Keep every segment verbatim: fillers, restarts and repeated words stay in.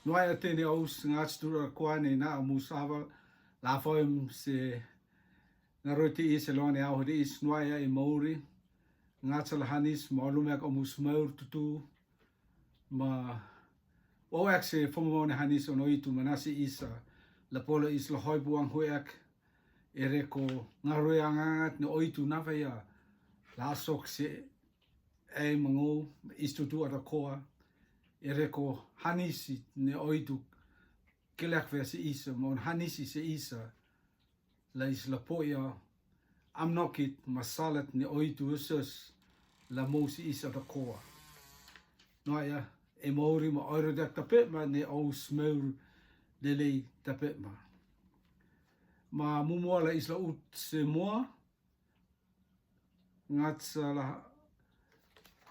Noa ia teine ous, ngats tu ra koa ne na mus ava la foim se na roti is e lone au de is. Noa ia e mauri, ngats la hanis ma lumek o mus maur tutu. Ma o ek se fomo ne hanis o noitu manase isa la pola is la hoi buang ho ek. E reko ngarue angangat ne oitu nava ia la sok se e mango is tutu ada koa. E reko hanisi ne oitu kelek vea se isa, ma on hanisi se isa la is la poia amnokit ma salat ne oitu usus la mou se isa ada koa. Noa ia e mauri ma oiro dak tape ma ne ous maur lelei tape ma. Ma mumoa la is la ut se moa. Ngats la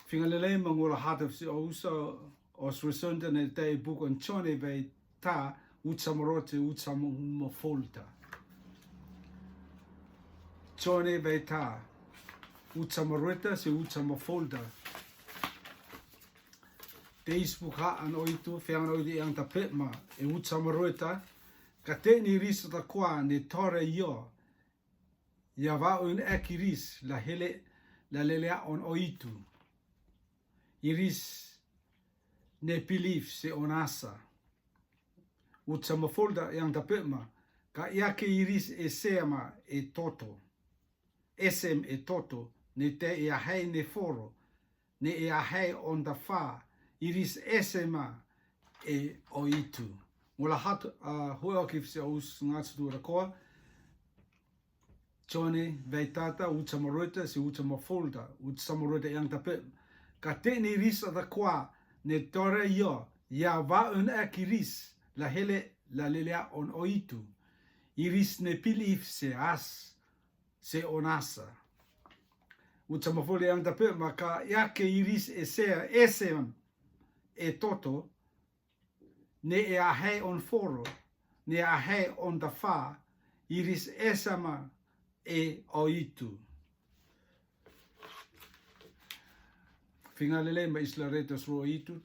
finga lelei ma ngola hataf se ousa os resonta ne tai buk on Chone Vei Ta, Utsamarote, Utsamafolta. Chone Vei Ta, Utsamarote se Utsamafolta. Te is buk ha an oitu, fean oitu yang tape ma e Utsamarote. Ka te ni ris ta koa ne tore io. Ia va un ek iris la hele la lelea on oitu. Iris ne pilif se onasa. Utsamafolda yang tape ma ka ia ke iris e sema e toto. Esem e toto, ne te ia hei ne foro, ne ia hei on da fa, iris esema e oitu. Ngola hat a hoi okif se ous ngats tu ra koa. Chone Vei Ta, Utsamarote se Utsamafolta, Utsamarote yang tape. Ka te ni ris ada koa ne tore io, ia va un ek iris la hele la lelea on oitu. Iris ne pilif se as se onasa. Utsamafolta yang tape ma ka ia ke iris e sea esem e toto, ne e a hei on foro, ne a hei on da fa, iris esema e oitu. Finga lelei ma is la retos ro oitu.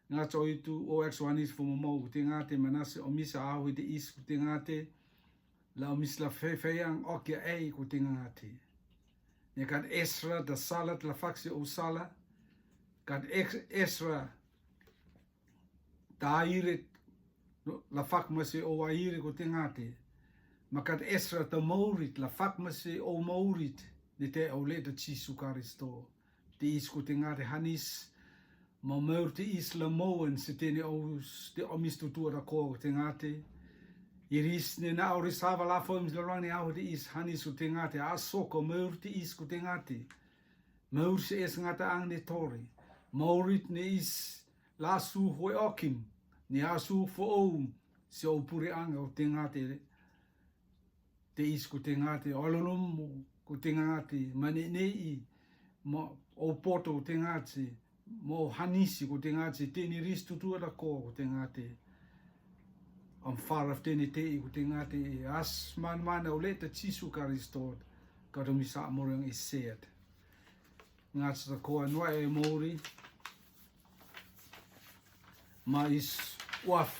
Ngats oitu o ek so hanis fo momo ku te ngate manase o misa au de is ku te ngate. La o mis la fe feang okia ei ku te ngate. Ne kat Esra da salat la faksi o sala. Kat Esra ta aire la fak masi o aire ku te ngate. Ma kat Esra ta maurit la fak masi o maurit. Ne te o le ta Jisu Karisto. Te is ku te ngate hanis. Ma maur te is la moen se te ne o te o mis tu tu ara ko te ngate. Iris ne na o risava la foim la rang ne au te is hanis ku te ngate a soko maur te is ku te ngate. Maur se es ngata ang ne tori. Maurit ne is la su hoi okim. Ne a su fo o se o pure ang o te ngate. Te is ku te ngate o lolom ku te ngate ma ne ne i ma o poto ku te ngate ma o hanisi ku te ngate te ni ris tu tu ara ko ku te ngate. Am faraf te ni te i ku te ngate as man man o le ta Jisu Karisto ka do misa morang i set. Ngats ta koa noa e mori. Ma is waf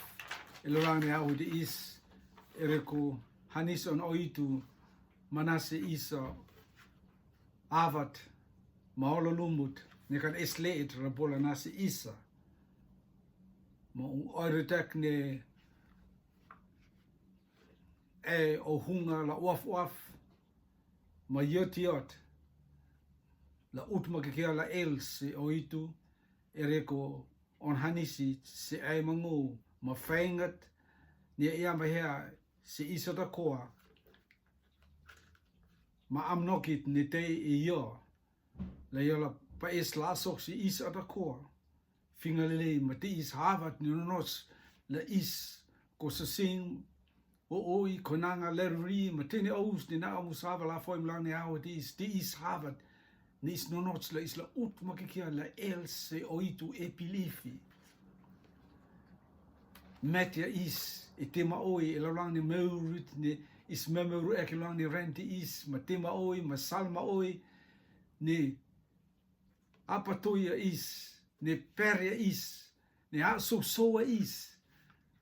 e lorang ne au de is e reko hanis on oitu manase isa avat ma olo lumut ne kan esle et rabola nase isa ma oiretek ne e o hunga la waf waf ma yot yot la ut ma kekia la el se oitu e reko on hanisi se ai mangu ma faingat ni ia ma hea se isa ta koa ma am nokit ni te i yo la yo la pa is la sok se isa ta koa. Finga lelei ma te is havat ni nonos la is ko sasing o oi ko nanga leruri ma te ni aus ni na aus hava la foim lang ni au te is te is havat ni is nonos la is la ut ma kekia la el se oitu e pilifi. Met ia is e te ma oi e la lang ni meurit ni is me meuru e ke lang ni renti is ma te ma oi ma sal ma oi ni Apatoia is, ne peria is, ne asosoa is,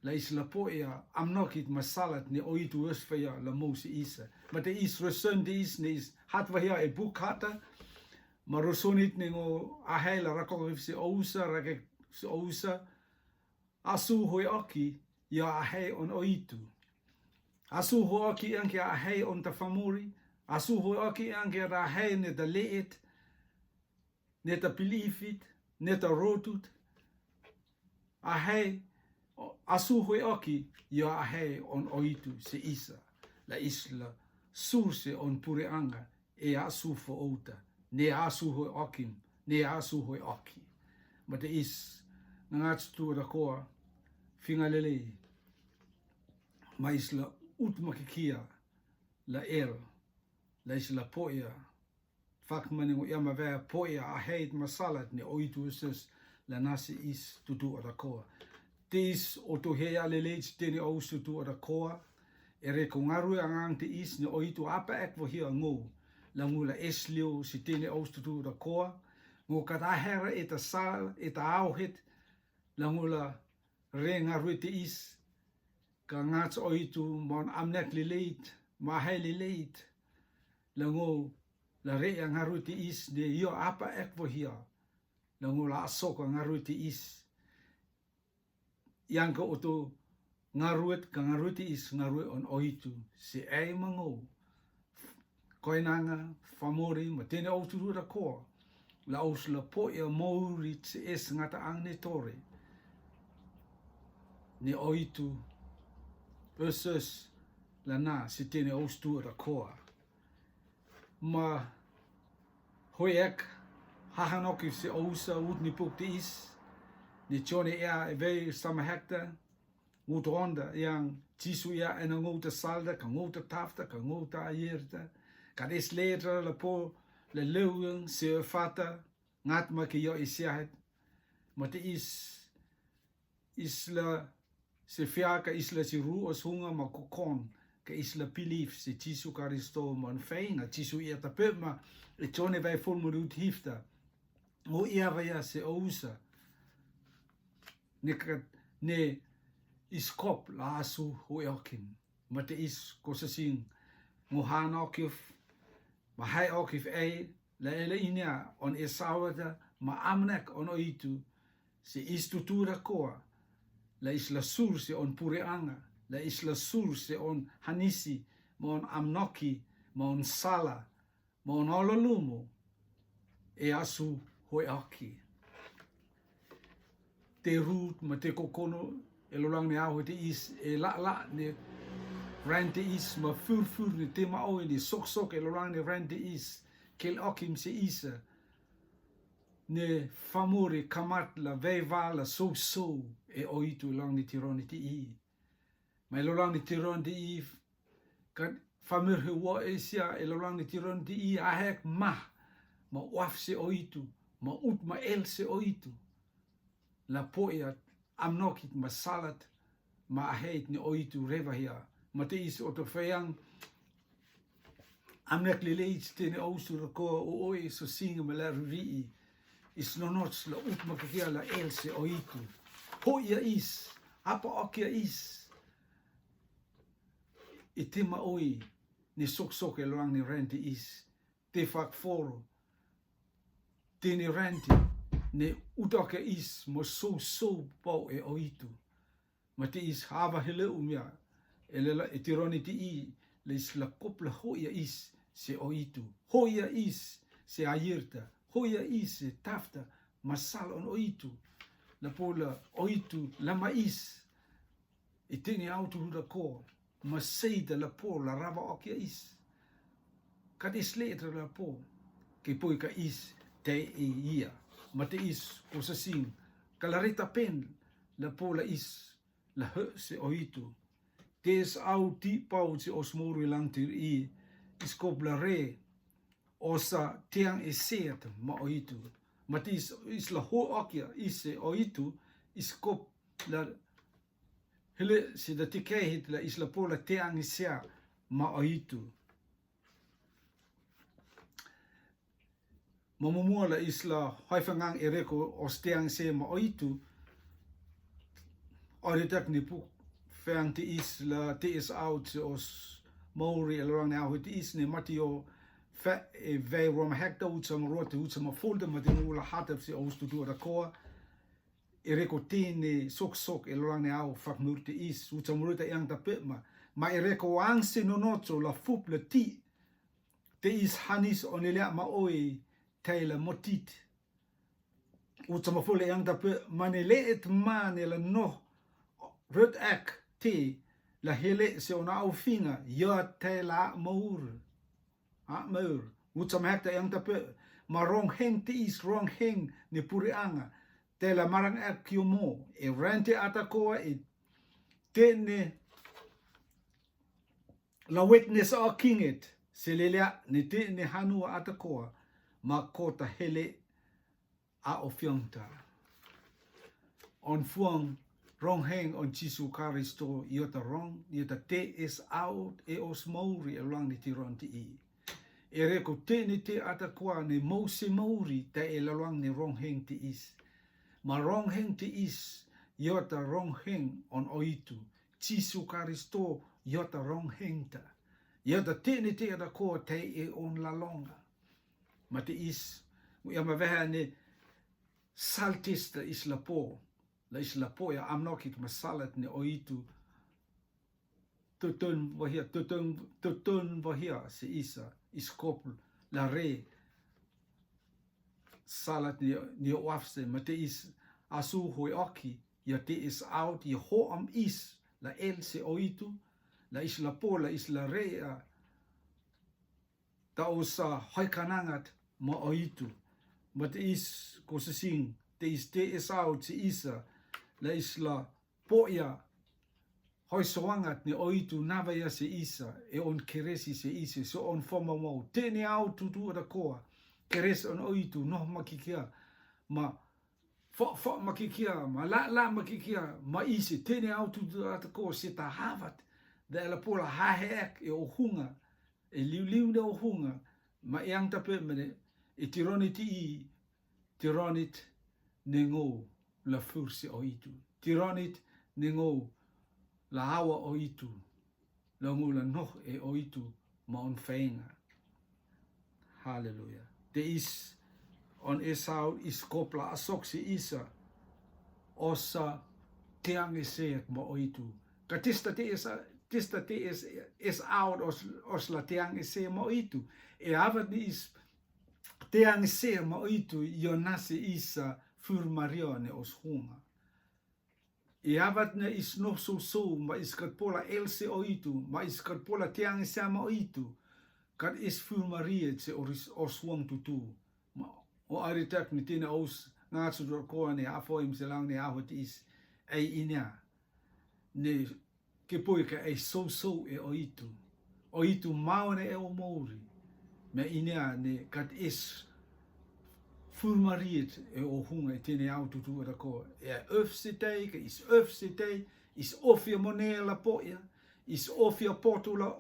la isla po'ia amnokit masalat ne oitu wes faya la mou se isa. Ma te is roson te is ne is hat wahia e buk hata. Ma rosonit ne ngo ahei la rakok se ousa, rakek se ousa. Asu hoi oki, ia ahei on oitu. Asu hoi oki anke ahei on ta famori. Asu hoi oki anke ahei ne ta leet, ne ta pilifit, ne ta rotut. Ahei, asu hoi oki, ia ahei on oitu se isa. La isla sur se on pure anga, e asu fo outa, ne asu hoi okim, ne asu hoi oki. Ma te is, ngats tu da koa, finga lelei, ma isla utma kikia, la el, la isla po'ia, fak mani ngo ia ma vea po'ia a heit masalat ne oitu eses la nasi is tutu ada koa. Te is oto hea lelei si tene aus tutu ada koa. E reko ngarue angang te is ne oitu apa ek vohia ngo. La ngu la eslio si tene aus tutu ada koa. Ngo kata hera eta sal, eta auhet. La ngu la re ngarue te is. Ka ngats oitu mon amnek leleit, ma hei leleit. La ngo la re ia ngarue te is ne io apa ek vohia. La ngo la asoka ngarue te is. Yang ka oto ngarue ka ngarue te is ngarue on oitu. Se ei ma ngo. Koinanga, famori, ma tene aus tutu da koa. La aus la po'ia mourit se es ngata ang ne tore. Ne oitu. Eses la na se tene aus tutu da koa. Ma hoi ek hahanokif se ousa ut ni puk te is. Ne chone ea e vei sama hekta. Nguta onda yang Jisu ia ena nguta salda, ka nguta tafta, ka nguta ayerta. Ka des letra la po, la leugang, se fata, ngat ma ke io isiahet. Ma te is, isla, se fia ka isla si ru os hunga ma kokon, ka isla pilif, se Jisu Karisto, ma on feinga, Jisu ia tape ma, e chone vai formu rut hifta. Ngo ia vaia se ousa. Ne ka, ne iskop la asu hu eokim. Ma te is kosasing. Ngo han okif. Ma hai okif ei. La ele inia on esawata. Ma amnek on oitu. Se is tutu da koa. La isla sur se on pure anga. La isla sur se on hanisi. Ma on amnoki. Ma on sala. Ma on olo lumo, e asu hoi aki. Te rut ma te kokono, e lolang ne aho te is, e la la ne ran te is, ma fur fur ne te ma oi ne sok sok, e lolang ne ran te is, kel okim se isa, ne famore kamat la veiva la sou sou, e oitu e lolang ne tirone te i. Ma e lolang ne tirone te i, Ka famir he wa e sia e lolang ni tiron ti i a hek ma, ma waf se oitu, ma ut ma el se oitu. La poia amnokit ma salat, ma a heit ni oitu reva hia. Ma te is oto feang, amnek lele i tene ousu roko o oi so singa ma la ruri'i. Is nonots la ut ma kakia la el se oitu. Ho ia is, apa okia is. I te ma oi, ni sok sok e lolang ni renti is, te fak foro, te ni renti, ni utoke is, mo sou sou pau e oitu. Ma te is hava hele umia, e lela e tironi ti i, le is la kop la hoia is, se oitu. Hoia is, se ayirta. Hoia is, se tafta, ma sal on oitu. La po la oitu, la ma is. I tini au tu huda ko, ma seida la po la rava okia is. Kat is le etra la po, ke poi ka is te i ia. Ma te is ko sa sing, ka la reta pen la po la is, la he se oitu. Te is au ti pau se osmoru i lang tir i, is kop la re, osa tiang e seat ma oitu. Ma te is, is la ho okia, is se oitu, is kop la Hele si da tikei hit la is la po la te ang sia ma oitu. Ma mumua la is la hoi fangang e reko os te ang se ma oitu. Ori tak ni puk Feang te is la te is out se os mauri e lalang ne au te is ne Matio fe e vei roma hekta utsama rua te utsama fulta ma te ngu la hatap se os tu tu atakoa. E reko tene sok sok e lalang ne au fak mur te is utsama rua te yang ta pe ma. Ma e reko ang se no nocho la fup la ti. Te is hanis on le ma oi te la motit. Utsama fole yang ta pe mane le et mane la no. Rut ek te la hele se ona au finga ya te la maur. A maur. Utsama hekta yang ta pe ma rong heng te is rong heng ne puri anga. Te la marang ek kio mo. E rente atakoa e tene la witness o kinget se lelea ne te ne hanua atakoa ma kota hele a o fiangta. On fuang rong heng on Jisu Karisto iota rong iota te is out e os mauri e luang ne tiron te i. E reko te ne te atakoa ne mou se mauri ta e la luang ne rong heng te is. Ma rong heng te is iota rong heng on oitu. Jisu Karisto iota rong heng ta. Iota te ne te atakoa te e on la longa. Ma te is ia ma veha ne saltis la is la po. La is la po ia amnokit ma salat ne oitu. Tutun vahia tutun tutun vahia se isa iskop la re. Salat ni ni wafse ma te is asu hoi oki ia te is out ia ho am is la el se oitu. La is la po la is la re a ta osa hoi kanangat ma oitu. Ma te is ko se sing te is te is out se isa la is la po ia hoi soangat ne oitu nava ia se isa e on keresi se isa se on foma mau te ne au tutu atakoa keres on oitu noh makikia ma fo fo makikia ma la la makikia ma ise te ne au tutu atakoa se ta havat da ela pola haheek e o hunga e liu liu ne o hunga ma e ang tape mene e tironiti i tironit ne ngou la fursi oitu. Tironit ne ngou la hawa oitu. La ngou la noh e oitu ma on fenga. Haleluya. Te is on Esau is kopla asok si isa osa teang esek ma oitu. Ka tista te is tista te is is out os os la teang esek ma oitu. E avat ni is teang se ma oitu io nase isa fur mario ne os hunga. I avat ne is no so so ma is kat pola el se oitu ma is kat pola teang se ma oitu. Kat is fur mario se oris os huang tutu ma o aritak ni tine os ngatsu dor koa ne afo im selang ne ahot is ei inia ne ke poi ka e sou sou e oitu. Oitu mau ne e o mouri. Me inea ne kat is fur mariet e o hunga e tene au tutu era ko e a öf se tei ka is öf se tei is ofia monea la poia is ofia potula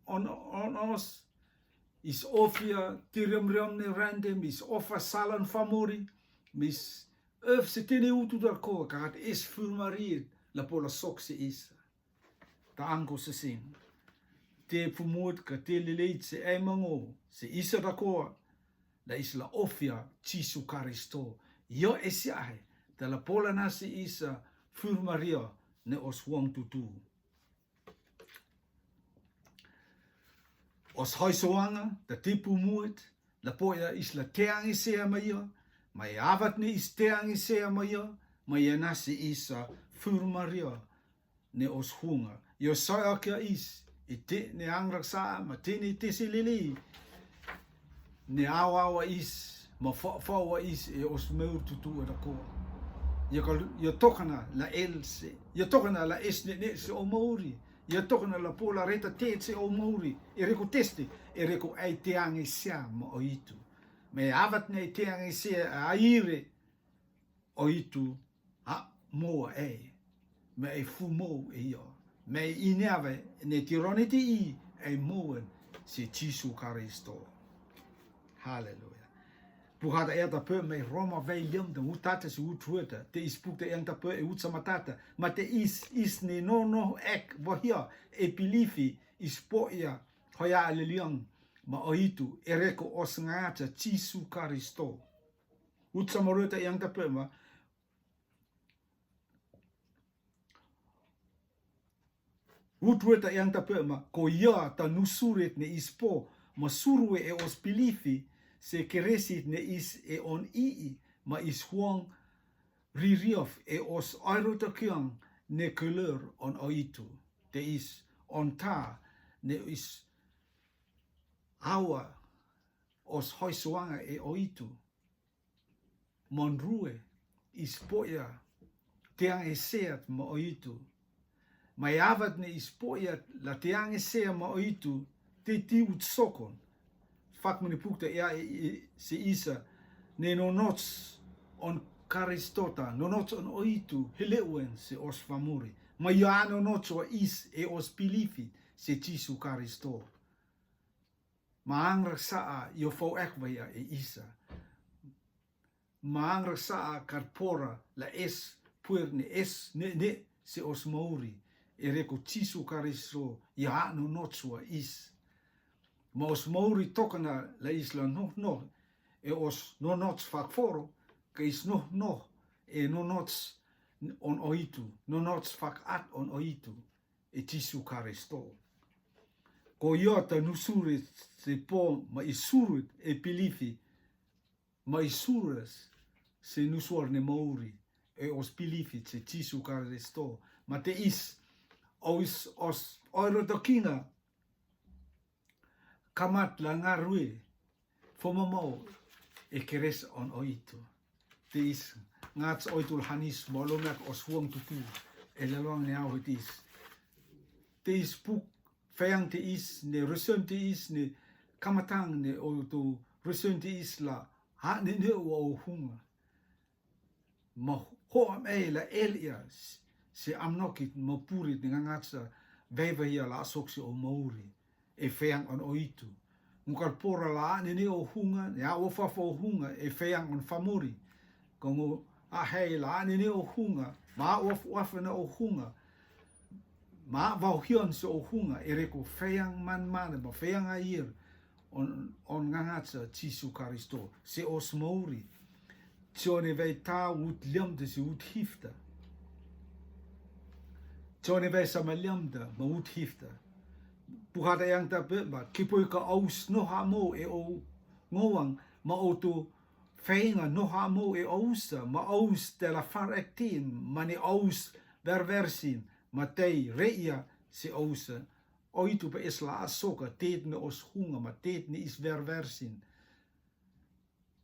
on on os is ofia tiriom riom ne randem is ofa salan famori mis öf se tene utu dar ko ka kat is fur mariet la pola sok se isa. Ta anko se sin. Te pumut ka te leleit se e mango se isa da koa la isla ofia Jisu Karisto. Io e se ahe ta la pola nasi isa fur mario ne os huang tutu. Os hoi soanga ta te pumut la poia isla teang i sea ma io ma e avat ne is teang i sea ma io ma ia nasi isa fur mario ne os hunga. Io soe okia is i te ne angrak sa ma te ne te se lili ne awa awa is ma fa fa awa is e os meur tutu ada koa. Io kal io tokana la el se io tokana la es ne ne se o mauri io tokana la pola reta te se o mauri e reko teste e reko ai teang i sea ma oitu. Me avat ne teang i sea aire oitu a moa e me e fu mou e io me e ineave ne tironiti i e moen se Jisu Karisto. Haleluya. Buhata ea ta pö mai Roma vai liam ta utata si utrueta, te is puk ta yang ta pö e utsa matata, ma te is, is ne no no ek, wahia, e pilifi, is poia, hoia aleliang, ma oitu, ereko os ngata, Jisu Karisto. Utsa marueta yang ta pö ma, Utrueta yang ta pö ma, ko ia ta nusuret ne is po, ma surue e os pilifi, se keresit ne is e on ii, ma is huang ririof e os airo ta kiang ne kelör on oitu, te is on ta ne is awa os hoisuanga e oitu. Monrue, is poia, teang e seat ma oitu. Mai avat ne is poia la teang e sea ma oitu, te ti ut sokon. Fak mani pukta ea e, e, se isa, ne nonots on Karistota, nonots on oitu, heleuen se os famuri. Ma ia nonots wa is e os pilifi, se Jisu Karisto. Maang raksaa io fau ek vaia e isa. Maang raksaa karpora la es puer ne es ne ne se os mauri. Ereko Jisu Karisto ia no notsua is. Ma os mauri tokana la is la no no e os no nots fak foro ka is no no e no nots on oitu, no nots fak at on oitu. E Jisu Karisto. Ko ia ta nusure se po ma i sure e pilifi, ma i sure se nusuar ne mauri, e os pilifi se Jisu Karisto, ma te is, os, os, oiro ta kinga, kamat la ngarue, fomamau, e keres on oitu. Te is, ngats oitu la hanis, molo mak os huang tuku, e la luang ne au te is. Te is puk, feang te is, ne resen te is, ne kamatang ne oitu, resen te is la, ha ne ne o hunga. Ma ho am e la el ia se am nokit ma purit ni ngangatsa veva ia la sok se o mauri e feang on oitu. Ngukal pora la ne ne o hunga, ne a o fafa o hunga e feang on famori. Kongo a hei la ne ne o hunga, ma o fafa na o hunga. Ma vau hion se o hunga, e reko feang man man, ma feang a ir, on, on ngangatsa Jisu Karisto, se os mauri. Tione vai ta ut liamda se ut hifta. Tione vai sama liamda ma ut hifta. Puhada yang ta pe ma, kipoi ka aus no ha mo e o ngowang, ma o tu feinga no ha mo e ausa, ma aus te la far ektin, ma ni aus verversin, ma tei reia se ausa, oitu pa es la asoka, tet ne os hunga, ma tet ne is verversin.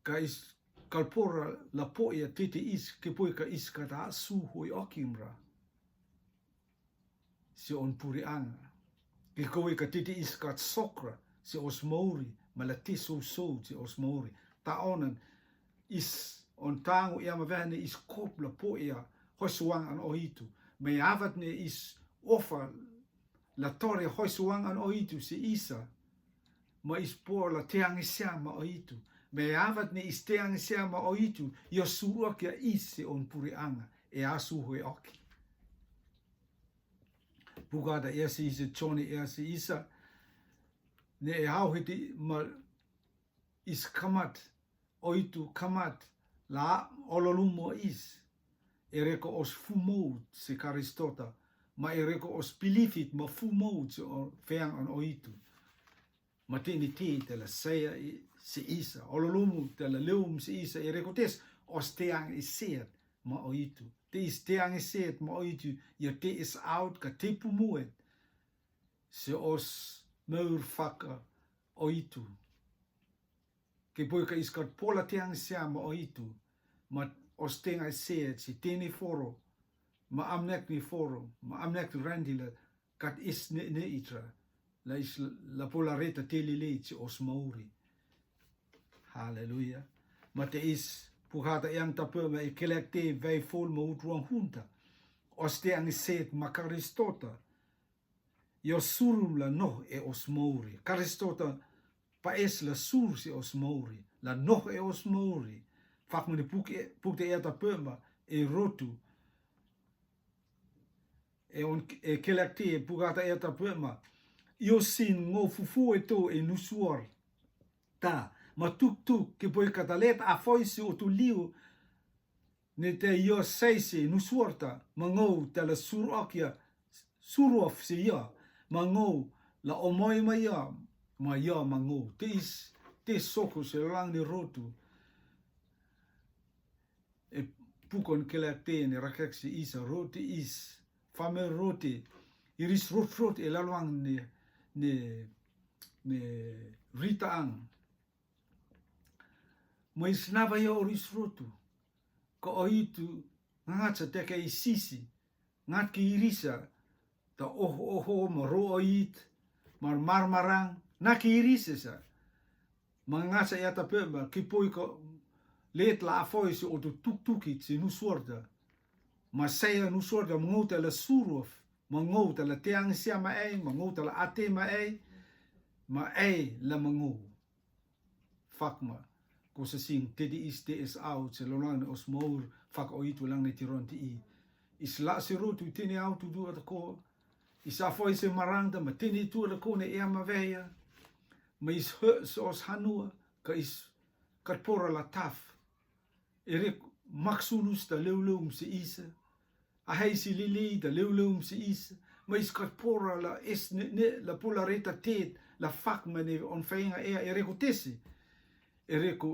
Ka is kalpora la poia tete is, kipoi ka is ka ta su hoi okimra. Se on puri anga. Kikoi ka tete is ka sokra, se os mauri, ma la te so so, se os mauri. Ta onan, is on tangu ia ma vehne is kop la poia, hosuang an oitu. Me avat ne is ofa la tore hoisuang an oitu se isa, ma is po la teang e sia ma oitu. Me avat ne is teang e sia ma oitu, ia suru aki a is se on puri anga, e a su hoe aki. Bugada ia se isa, Joni ia se isa, ne e hau hiti ma is kamat, oitu kamat, la ololumo is. E reko os fumout se Karistota, ma e reko os pilifit ma fumout se feang on oitu. Ma te ni te te la sea se isa, ololumo te la leum se isa, e reko tes os teang e seat ma oitu. Te is teang e seat ma oitu, ia te is out ka te pumuet. Se os meur faka oitu. Ke poi ka is ka pola teang sia ma oitu, ma os tenga se si teni foro, ma amnek ni foro, ma amnek ni randila, kat is ne, ne itra, la is la pola reta teli le si os mauri. Haleluya. Ma te is, puhata yang tape ma e kelek te vei fol ma utruang hunta. Os teang set ma Karistota, Io surum la noh e os mauri. Karistota Pa'es la sur se os mauri, la noh e os mauri. Fakma ni puk e, puk te eta pema, e rotu. E on, e kelakte, puk ata eta pema. Io sin ngo fufu e to e nusuar. Ta, ma tuk tuk, ke poi katalet a foi se o tu liu. Ne te io saise nusuarta, ma ngou te la sur okia, suruaf se ia, ma ngou la omoi ma ia, ma ia ma ngou. Te is, te soko se lang ni rotu. E pukon kela te ne rakak se isa rote is, fame rote, iris rot rot e laluang ne, ne, ne rita ang. Ma is nava ia oris rotu. Ka oitu, ngat sa teke i sisi, ngat ki irisa, ta oh oh oh, ma ro oit, mar mar marang, na ki irisa sa. Ma ngat sa ia ta pe, ma ki poi ka let la a foi se o tu tuk tukit se nusuarta. Ma sea nusuarta, ma ngou te la suruaf, ma ngou te la teang sia ma ei, ma ngou te la ate ma ei, ma ei la ma ngou. Fakma, ko sa sing, te di is te es au, se lo lang ne os mour, fak oitu lang ne tiron ti i. Is la se rotu, te ne au tu du ata ko, is a foi se marangta, ma te ne tu ata ko ne ea ma veia, ma is he se os hanua, ka is katpora la taf. E rek maksulus ta leu leu se isa. A hei si lili ta leu leu se isa. Ma is katpora la es ne, ne, la pola reta tet, la fakma ne on fenga ea, e reko tese. E reko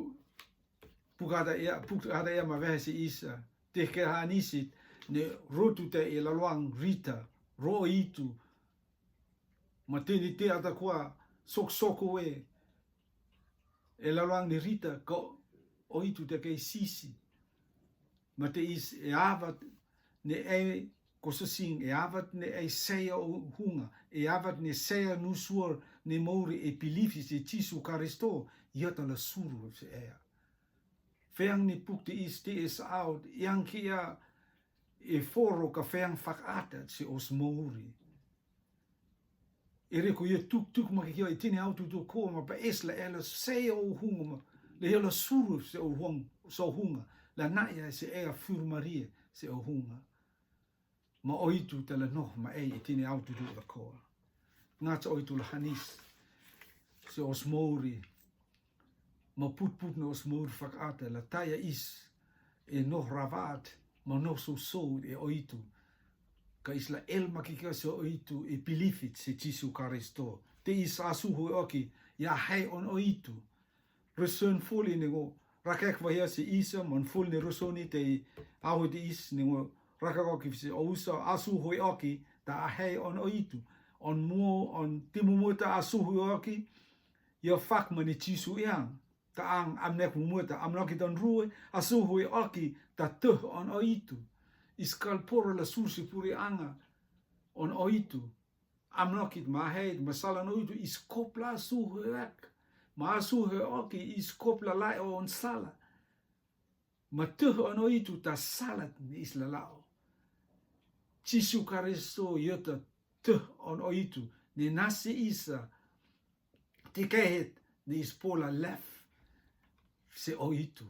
pukada ea, pukada ea ma vehe se isa. Te ke hanisit, ne rotu te e laluang rita, ro oitu. Ma te ni te ata kua sok soko e. E laluang ni rita, ka oitu te ke sisi. Ma te is e avat ne e ko sa sing, e avat ne e sea o hunga, e avat ne sea nusuar ne mouri e pilifi se Jisu Karisto, ia ta la suru se ea. Feang ni puk te is te es au, yang kia e foro ka feang fak ata se os mouri. E reko ia tuk tuk ma ke kia e tini au tu tu ko ma pa es la ela se o hunga ma le ela suru se o hung, so hunga, la na ia se ea fur marie se o hunga. Ma oitu te la noh ma ei e tini au tu tu la ko. Ngat sa oitu la hanis se os mouri. Ma put put ne os mour fak ata la taia is e noh ravat, ma noh so so e oitu. Ka is la el ma kika se oitu e pilifit se Jisu Karisto. Te is a suhu e oki, ia hei on oitu. Reson fuli ne ngo rakek vahia se isa, man fuli ne resoni te aho te is ne ngo rakek oki se ousa a suhu e oki, ta a hei on oitu. On mo, on timu mo ta a suhu e oki, ia fak mani Jisu iang. Ta ang amnek mumuta, amnek ki ton rue, a suhu e oki, ta tuh on oitu. Is kalporo la susi puri anga on oitu. Amnek kit ma heit, ma sala on oitu, is kopla a suhu e ek. Ma a suhu e oki, is kopla lai on sala. Ma tuh on oitu ta salat ni is lalao. Jisu Karisto ia ta tuh on oitu, ni nasi isa, ti kehet ni is pola lef se oitu.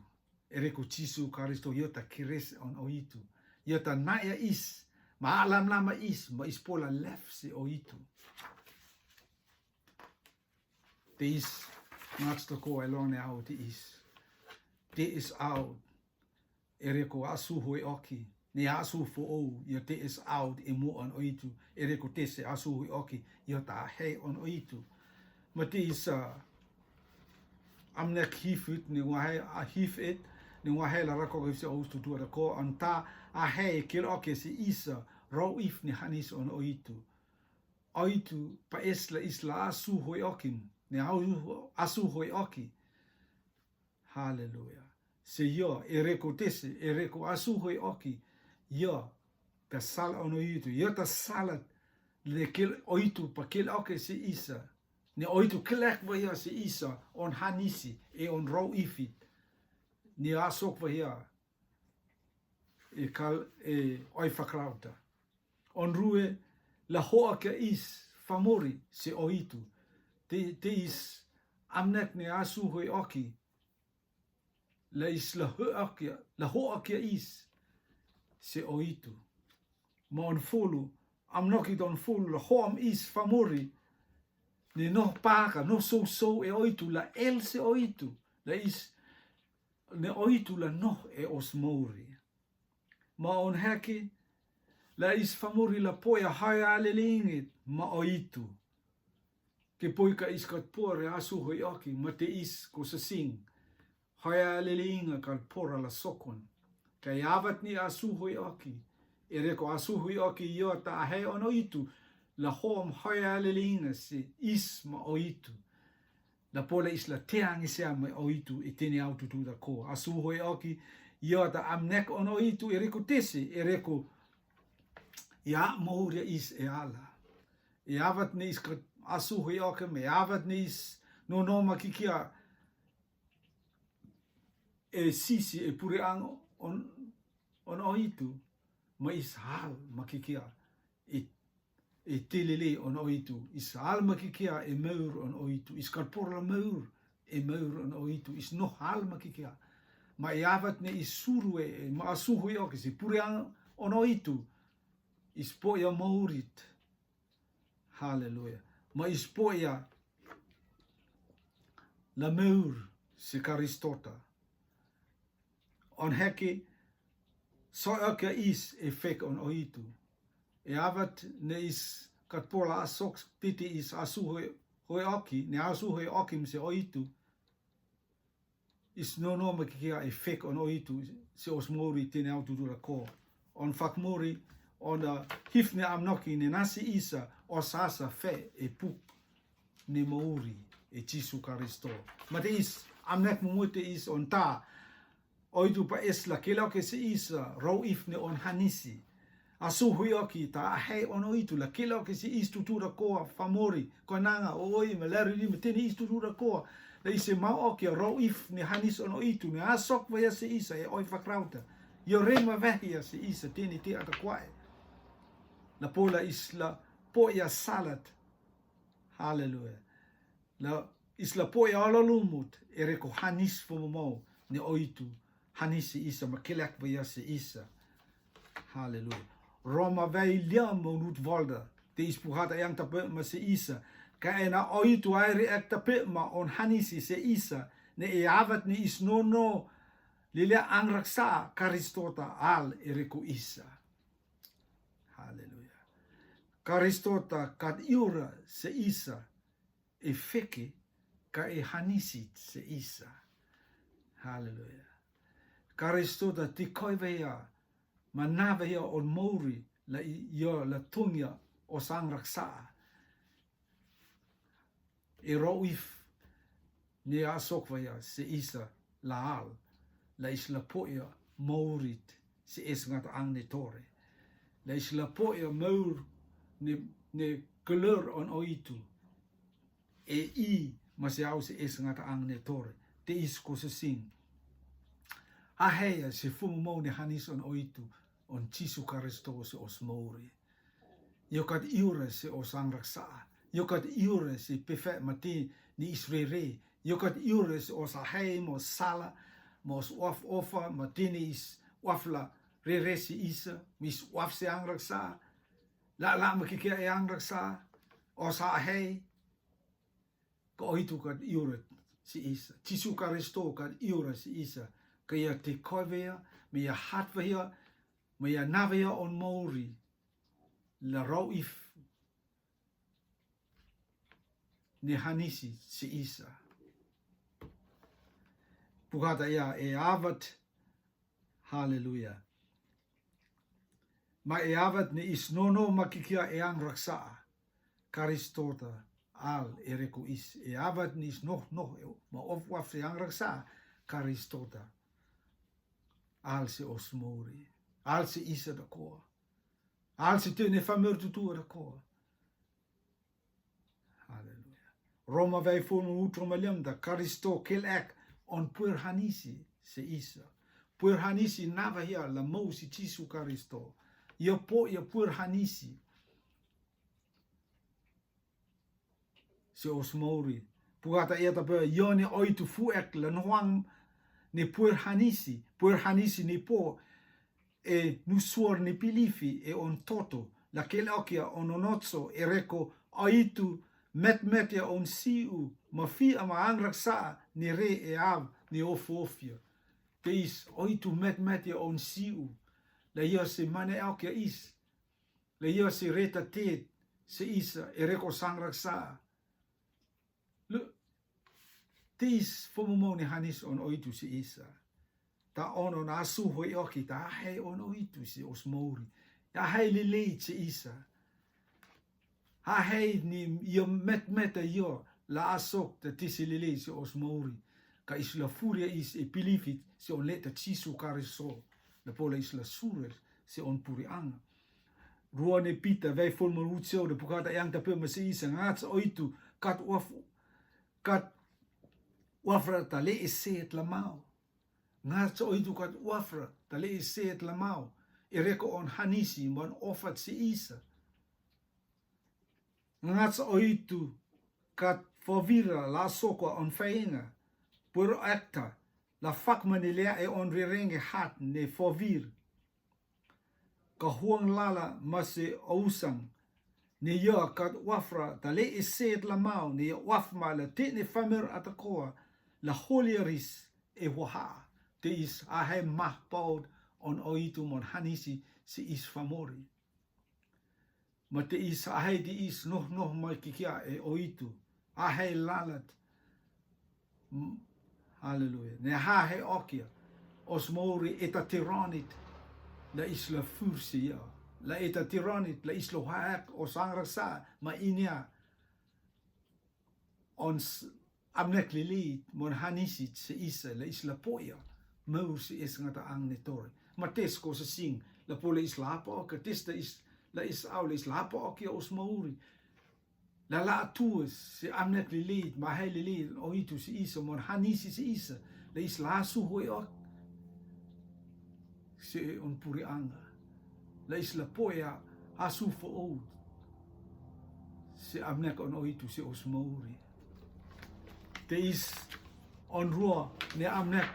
E reko Jisu Karisto ia ta kires on oitu. Ia ta naia is, ma alam lama is, ma is pola lef se oitu. Te is, ngat to ko e long ne au te is. Te is au. E reko a suhu e oki. Ne a suhu fo ou, ia te is au e mo on oitu. E reko te se a suhu e oki, ia ta hei on oitu. Ma te is a, amnek hifit, ne wa hei a hifit, ne wa hei la rako hif se ou stu tu a rako, an ta a hei kil oki se isa, rau if ne hanis on oitu. Oitu, pa es la is la a suhu e okin, ne au a suhu e oki. Haleluya. Se ia, e reko tese, e reko a suhu e oki. Ia, ta sal on oitu, ia ta salat, le kel oitu, pa kel oke se isa. Ne oitu kelek va ia se isa, on hanisi, e on rau ifit. Ne a sok va ia. E kal, e oi fakrauta. On rue, la hoa ke is, famori, se oitu. Te, te is, amnek ne asu ho'aki, la is la ho'aki, la ho'aki a is se oitu. Ma on fulu, amnoki don fulu, la ho'am is famuri, ne noh paka, noh sousou e oitu, la el se oitu, la is, ne oitu la noh e osmouri. Ma on heki, la is famuri la po'i a haya lelingit ma oitu. Ke poi ka is katpora asu ho'aki, ma te is ko sasing. Haya lelinga katpora la sokon. Ka yavat ni asu ho'aki. Ere ko asu ho'aki io ta ahe on oitu. La hom haya lelinga se is ma oitu. La pola is la teang i se ama oitu i tene au tutu da ko. Asu ho'aki io ta amnek on oitu ere ko tese, ere ko ia mouria is e ala. E avat ne is ka asu ho'aki me avat ne is no no makikia e sisi e pure ang on, on oitu. Ma is hal makikia e, e telele on oitu. Is hal makikia e meur on oitu. Is kalpor la meur e meur on oitu. Is no hal makikia. Ma e avat ne is suru e, ma asu ho'aki si pure ang on oitu. Is po'i a mourit. Haleluya. Ma is po'i a la meur se Karistota. On heki so'aki a is e fek on oitu. E avat ne is katpola asok titi is asu ho'aki, ne asu ho'aki mse oitu. Is no no makikia e fek on oitu se osmouri tene au tutu la ko. On fakmouri, on hifne amnoki ne nasi isa, osasa fe e puk ne mouri e Jisu Karisto. Ma te is amnek mumute is on ta oitu pa es la kela ke se isa rou ifne on hanisi. Asu ho'aki ta ahe on oitu la kela ke se is tutu da koa famori ko nanga o oi ma lari ni ma tene is tutu da koa. La ise mau oki a rou ifne hanis on oitu ne asok vaya se isa e oi fakrauta. Io rema vehia se isa tene te ata kwae. La pola is la poia salat. Haleluya. La is la poia ala lumut ere ko hanis fomomou ne oitu. Hanis se isa ma kelek vaya se isa. Haleluya. Roma vei liam mo nut volda te is puhata yang tape ma se isa. Ka ena oitu airi ek tape ma on hanisi se isa ne e avat ne is no no lilia angraksa Karistota al ere ko isa. Haleluya. Karistota kat iura se isa e feke ka e hanisi se isa. Haleluya. Karistota tikoi vea ma na vea on mouri la i, io la tungia o sang raksa. E rou if ne asok vaya se isa la al la is la poia mourit se es ngat ang ne tore. La is la poia mour ne, ne kleur on oitu. E i ma se au se es ngat ang ne tore. Te is ko se sing. Ahea se fumomou ne hanis on oitu on Jisu Karisto se os mouri. Io kat iure se os ang raksa. Io kat iure se pefe mati ni is rere. Io kat iure se os ahei mo sala mo os waf ofa mati ni is waf la rere se isa mis waf se ang raksa. La la ma kikia e ang raksa. Os ahei. Ka oitu kat iure se isa. Jisu Karisto kat iure se isa. Ka ia te koi vea, me ia hat vea, me ia na vea on mouri. La rou if ne hanisi se isa. Pukata ia e avat. Haleluya. Ma e avat ne is no no ma kikia e ang raksa. Karistota al ere ko is e avat ne is noh noh e ma of waf se ang raksa. Karistota al se os mouri. Al se isa da koa. Al se te ne famer tutua da koa. Haleluya. Roma vei funu utro maliam da Karisto kel ek on puer hanisi se isa. Puer hanisi na vahia la mou si Jisu Karisto. Ia po ia puer hanisi. Se os mouri. Pukata ia ta pe, io ni oitu fu'ek la nohwang ni puer hanisi, puer hanisi ni po, e nusuar ni pilifi, e on toto, la kele okia on onotso, e reko oitu metmet ia on siu, ma fi ama ang raksa, ni re e av, ni ofofia. Te is oitu metmet ia on siu, la io se mane okia is, la io se reta tet, se isa, e reko sang raksa. Lu, te is fomomou ni hanis on oitu se isa. Ta ono na su hoi oki ta hei on oitu se osmouri. Ta hei lilei se isa. Ha hei ni io metmeta io la asok ta tisi lilei se osmouri. Ka is la furia is e pilifit se on le ta Jisu Kariso. La pola is la surer se on puri anga. Rua ni Pita, vei ful ma rutseu, de pukata yang ta pe ma se isa, ngats oitu, kat waf, kat wafra ta le e set la mau. Ngats oitu kat wafra ta le e set la mau. E reko on hanisi, mon ofat se isa. Ngats oitu kat fovira la soko on fainga. Puero ekta, la fak manilea e on rirenge hat ne fovir. Ka huang lala ma se ousang, ni ia kat wafra ta le e set la mau, ni ia waf ma la te ni famer atakoa, la holiaris e huaha, te is a hei mah paud on oitu mon hanisi se is famori. Ma te is a hei te is noh noh ma kikia e oitu, a hei lalat. Haleluya. Ne ha hei okia. Osmouri eta tironit. La is la fursia. La eta tironit. La is lo haek o sangrasa ma inia. On amnek lili mon hanisit se isa la is la poia. Maur se es ngata ang ne tore. Ma tes ko se sing. La po la is la apa oka tes la is la is au la is la apa okia osmouri. La la tuas se amnek lilid, ma hei lilid, oitu se isa, mon hanisi se isa, la is la asu hoi ok. Se on puri anga. La is la poia asu fo oud. Se amnek on oitu se osmouri. Te is on rua, ne amnek,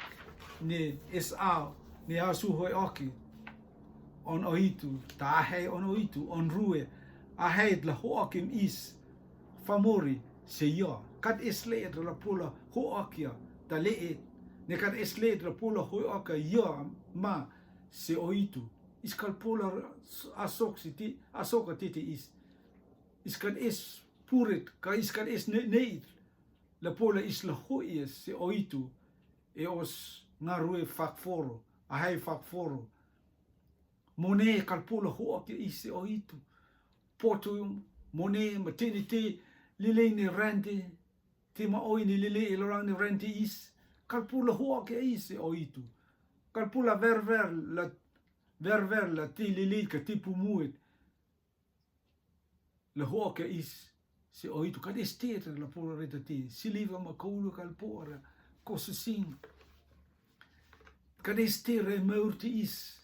ne es au, ne asu hoi oki. On oitu, ta hei on oitu, on rue, a hei la ho okim is, famori, se ia, kat es le et la pola ho okia, ta le et, ne kat es le et la pola ho okia ia ma, se oitu, is kal pola asok si ti, asok a titi is, is kat es purit, ka is kat es ne, ne it, la pola is la ho ias, se oitu, e os ngarue fakforo, a hei fakforo, Mone kal pula ho'o kia ise o itu. Potu mone ma tini te lilei ni rante, te ma oi ni lilei i lorang ni rante is. Kal pula ho'o kia ise o itu. Kal pula verver la, verver la te lilei ka te pumuet. La ho'o kia is, se o itu, kad este la pula reta te, siliva ma koulu kal pora, kosu sing. Kad este re maur te is,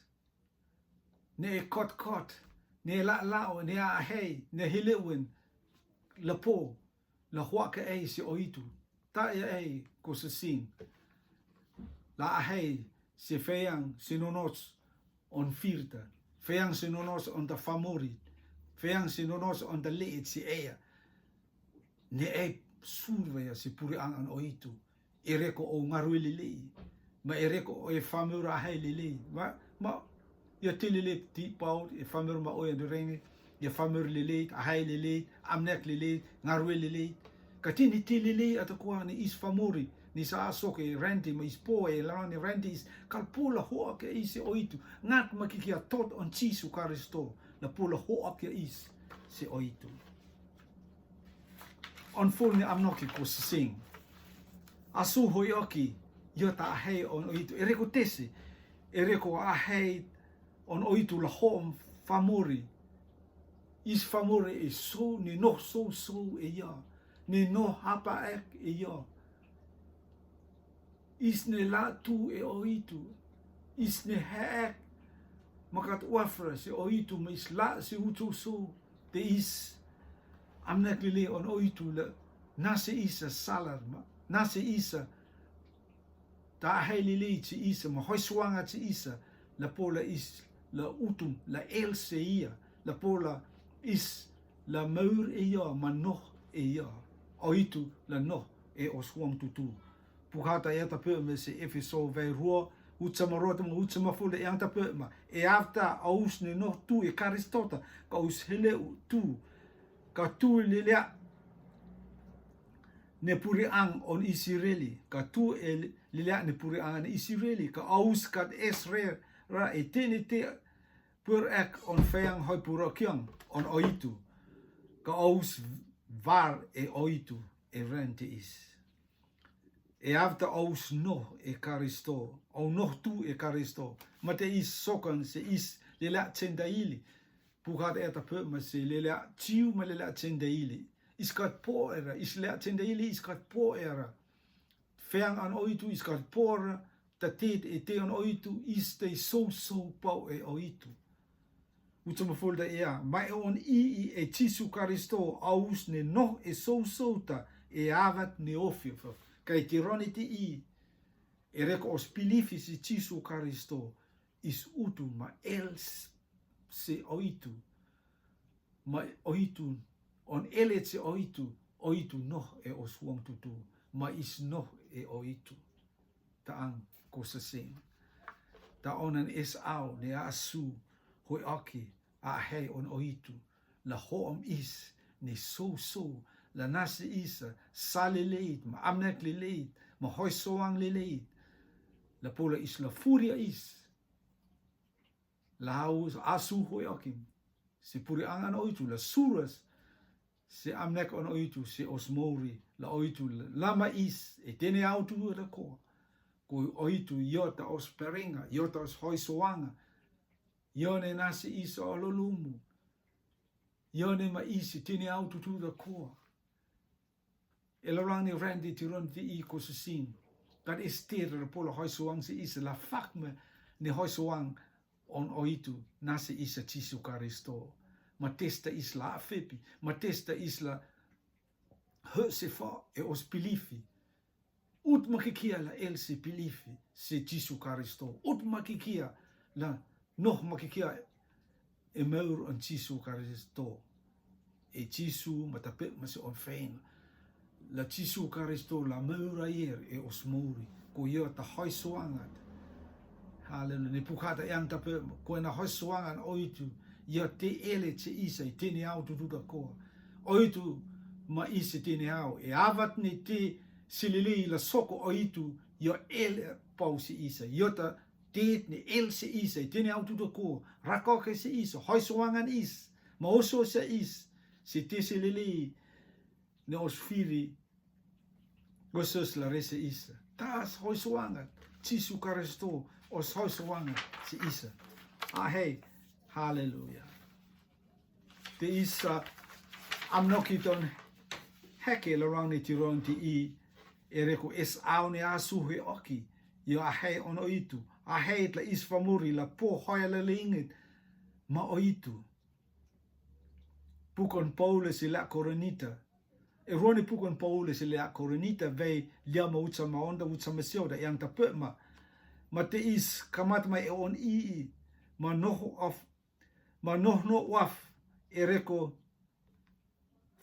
ne e kot kot, ne e la lao, ne a hei, ne helewen, la po, la ho'o kia ei se o itu. Ta ia ei kosu sing. La a hei se feang se nonos on firta. Feang se nonos on ta famorit. Feang se nonos on ta leet se ea. Ne e surva ia se puri ang an o itu. E reko o ngarue lelei. Ma e reko o e famora a hei lelei. Ma, ma, Ia te lele ti paut, e famor ma oi an renge, ia famor lele, a hei lele, amnek lele, ngarue lele. Ka tini te lele ata kua ni is famori, ni sa a soke renti ma is po e la ni renti is, kal pula ho'o kia is se o itu, ngat ma ki kia tot on Jisu Karisto, la pula ho'o kia is se o itu. On ful ni amnoki kosu sing. Asu hoi oki, ia ta a hei on o itu, e reko tese, e reko a hei on o itu la ho'o famori. Is famori e so, ni noh so so e ia, ni noh hapa ek e ia. Is ne la tu e o itu. Is ne he ek makat wafra se o itu, ma is la se utu so. Te is amnek lele on o itu la nasi isa salar ma, nasi isa ta hei lili si isa, ma hoisoanga si isa, la pola is, la utum, la el se ia, la pola is, la maur e ia, ma noh e ia, oitu, la noh e os huang tutu. Pukata e ata pe me se Efeso vai rua, utsama rua tama utsama fole e ata pe ma, e avta aus ne noh tu e Karistota, ka aus hele tu, ka tu lelea ne puriang on Isireli, ka tu e lelea ne puriang ne Isireli, ka aus kat esre ra e tene te pur ek on feang hoi pura kiang on oitu, ka aus var e oitu e ren te is. E avta aus noh e Karisto, au noh tu e Karisto, ma te is sokan se is lelea tsendaili, pukata e ata pe ma se lelea tiu ma lelea tsendaili. Is kat po era, is lea tsendaili, is kat po era. Feang an oitu, is kat po era, ta tet e te an oitu, is te sou sou pau e oitu. Utsama folda ea, ma e on i i e Jisu Karisto, aus ne noh e sou sou ta, e avat ne ofi ofi. Kai tironi ti i, e reko os pilifi si Jisu Karisto, is utu ma el s-, se oitu, ma oitu, on ele se oitu, oitu noh e os huang tutu, ma is noh e oitu. Ta ang ko sasing. Ta onan es au ne asu, hoi aki, a hei on oitu, la hoam is, ne sou sou, la nasi isa, sa leleit, ma amnek leleit, ma hoisoang leleit, la pola is la furia is, la hau asu hoi aki, se puriang an oitu, la suras, se amnek on oitu, se os mouri, la oitu, la ma is, e tene au tu da ko, ko oitu, io ta os peringa, io ta os hoisoanga, io ne nasi isa o lolumu, io ne ma is, e tene au tu tu da ko. E lalang ni ren ti tiron ti i ko sasing. Kat is tir pola hoisoang se isa la fak me ne hoisoang on oitu nasi isa Jisu Karisto. Ma testa is la afepi, ma testa is la he se fa e os pilifi. Ut makikia la el se pilifi, se Jisu Karisto. Ut makikia la noh makikia e maur on Jisu Karisto. E Jisu ma ta pe ma se on fein. La Jisu Karisto la maur aier e os mouri. Ko io ta hoisoangat. Haleluya. Ne pukata e ang ta pe ko na hoisoangan oitu. Io te ele se isa e tene au tu tu da ko. Oitu ma ise tene au. E avat ne te silili la soko oitu. Io ele pau se isa. Io ta tet ne el se isa, e tene au tu da ko, rakoke se isa, hoisoangan is, ma oso se is, se te se lele, ne os firi, osos la re se isa. Tas hoisoangan, Jisu Karisto, os hoisoangan se isa. A hei, haleluya. Te isa, am no kiton, heke la rang ni tiron ti i, e reko es au ne asu he oki, io a hei on oitu, a hei tla is famuri la po hoi la lingit, ma oitu. Pukon Paule si la Korinita, e ruani pukon Paule si la Korinita vei lia ma ucha ma onda ucha ma sio da yang ta pe ma, ma te is kamat ma e on i i, ma noh of ma noh no waf e reko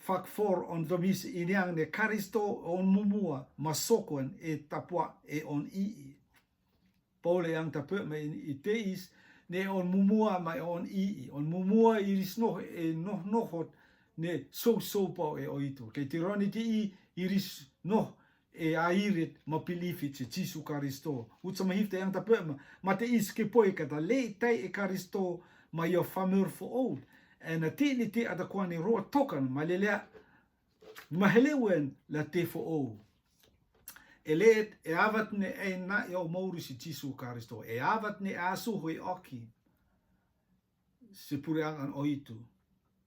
fakfor on domis iniang ne Karisto on mumua ma sokon e tapua e on i i. Paul e ang ta pe ma i te is ne on mumua ma e on i i. On mumua iris noh e noh nohot ne sou sou pau e oitu. Ke tironi ti i iris noh e airit ma pilifit se Jisu Karisto. Utsa ma hifta yang ta pe ma, ma te is ke poi kata le tai e Karisto ma io famur fo oud. E na ti ni ti ata kwani ro tokan ma lelea, ma hele wen la te fo oud. E le e avat ne e na io mauri se Jisu Karisto. E avat ne asu hoi oki. Se pure ang an oitu.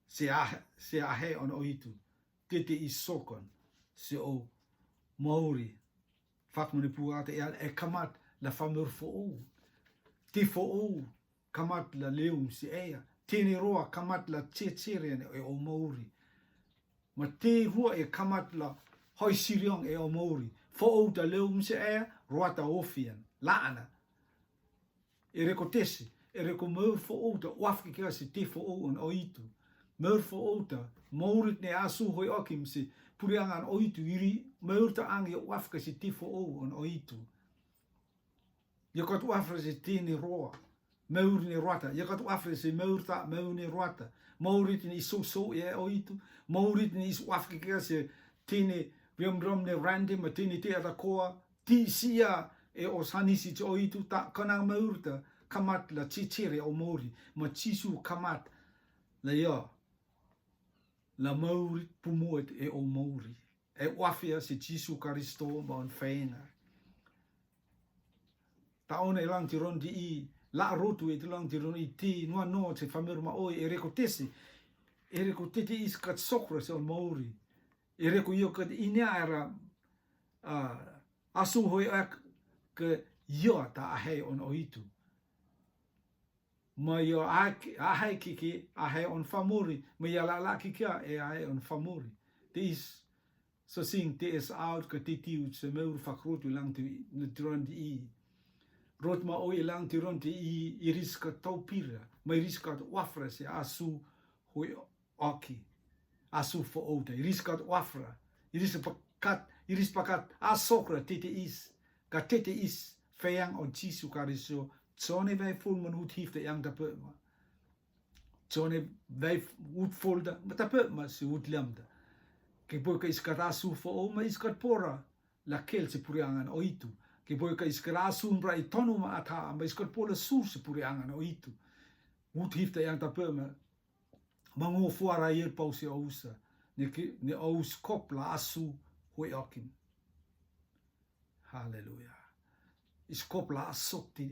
Se a, se a he an oitu. Te te i sokon, se o mauri. Fak mani pu ata e, e kamat la famur fo o. Te fo o kamat la leum se ea. Te ne roa kamat la che che re e o mauri. Ma te rua e kamat la Hoi siriong e o mauri. Fo'ou ta leo mse e, roa ta ofian. La'ana. E reko tesi, e reko mauri fo'ou ta wafki kia se te fo'ou on oitu. Mauri fo'ou ta, mauri ne asu hoi oki mse, purianga on oitu, iri, mauri ta ang ia wafka se te fo'ou on oitu. Ia kat wafra se tini roa. Mauri ni roa ta. Ia kat wafra se mauri ta, mauri ni roa ta. Mauri tini isu so e oitu. Mauri tini isu wafki kia se tini riom riom ni randi ma tini te ata koa. Ti sia e o sani si te oitu ta kana mauri ta. Kamat la chichire o mauri. Ma Jisu kamat la ia. La mauri pumuet e o mauri. E wafia se Jisu Karisto ma on fenga. Ta ona e lang tiron di i, la rotu e ti lang tiron i ti, nua no se famer ma oi, e reko tesi, e reko teti is kat sokra se on mauri. E reko io kat inia era, a, asu hoi ak ke io ta ahei on oitu. Ma io ahei, ahei kiki, ahei on famuri, ma ia la la kiki a, e ahei on famuri. Te is, so sing te is out ke te tiu se meu fakrutu lang te na tiron di i. Rot ma o i lang tiron di i, iriska taupira, ma iriska wafra se asu hoi oki. Asu fo outa, iriska wafra, iris pakat, iris pakat, asokra tete is, ka tete is, feang on Jisu Karisto, tsone vai ful manut hifte yang ta pema. Tsone vai ut folda, ma ta pema se ut lamda. Ke boy ka iskat asu fo o, ma iskat pora, la kel se puriangan oitu. Ke boy ka iskat asu mbra i tonu ma ata, ma iskat pola sur se puriangan oitu. Ut hifte yang ta pema, mango fuara yer pau se ousa, ne ke, ne ous kop la asu hoi okim. Haleluya. Iskop la asok ti,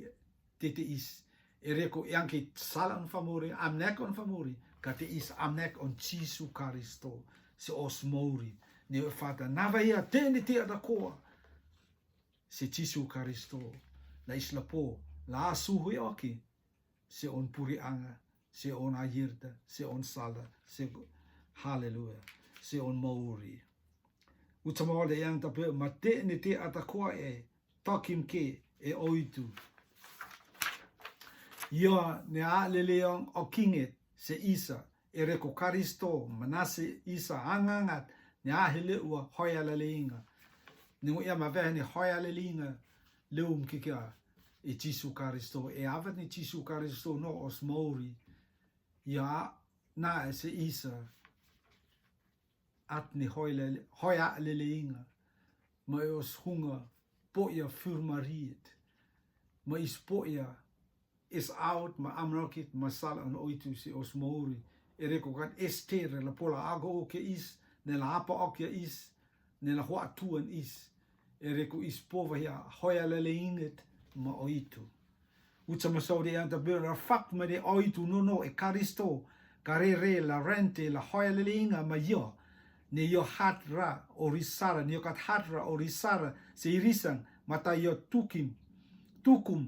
tete is. E reko yang ke sala on famuri, amnek on famuri, ka te is amnek on Jisu Karisto, se os mauri. Ne fata, nava ia tene te ada koa. Se Jisu Karisto, la isla po, la asu hoi oki, se on purianga, se on ayerta, se on sala, se, haleluya, se on mauri. Utsama ol de yang ta pe, ma te ne te ata koa e, tokim ke, e oitu. Ia ne a leleong o kinget, se isa, e reko Karisto, manase isa angangat, ne a hele ua hoia leleinga. Ne ngu ia ma vehe ne hoia leleinga, leum kikia, e Jisu Karisto, e avat ne Jisu Karisto no os mauri, ia na e se isa, at ne hoia lele, hoia leleinga, ma e os hunga, poia furmariet, ma is poia, is out, ma amrokit, ma sal an oitu se os mauri, e reko kat ester, la pola ago oke is, ne la apa oke is, ne la hoa tuan is, e reko is pova hia, hoia leleinget, ma oitu. Utsama sauri anta bera fak ma de oitu no no e Karisto, karere la rente la hoia leleinga ma io, ne io hat ra o risara, ne io kat hat ra o risara, se irisan, mata io tukim, tukum,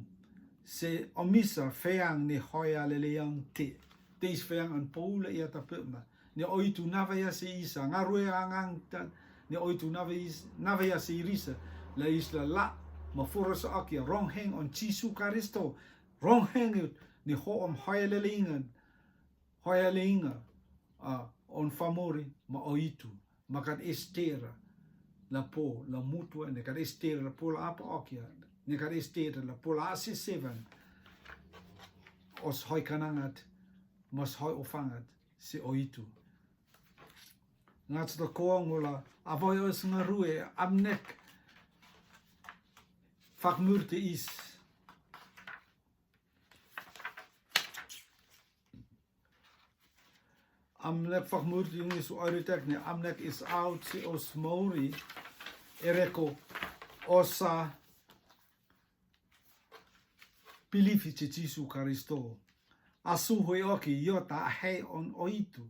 se omisa feang ne hoia leleang te. Te is feang an Paula ia ta pema. Ne oitu nava ia se isa, ngarue angang ta, ne oitu nava is, nava ia se irisa, la isla la, ma forosa akia, rongheng on Jisu Karisto, rongheng ut, ne ho om hoia leleingan, hoia leinga, a, on famori, ma oitu, ma kat estera, la po, la mutua, ne kat estera, la po la apa akia, ne kat estera, la po la ase sevan, os hoi kanangat, mas hoi ofangat, se oitu. Ngat sta koa ngula, avoy os ngarue, amnek, fakmurte is. Amnek fakmurte is aritek ne, amnek is out se os mauri, e reko, osa, pilifi se Jisu Karisto. Asu hoi oki, io ta ahei on oitu.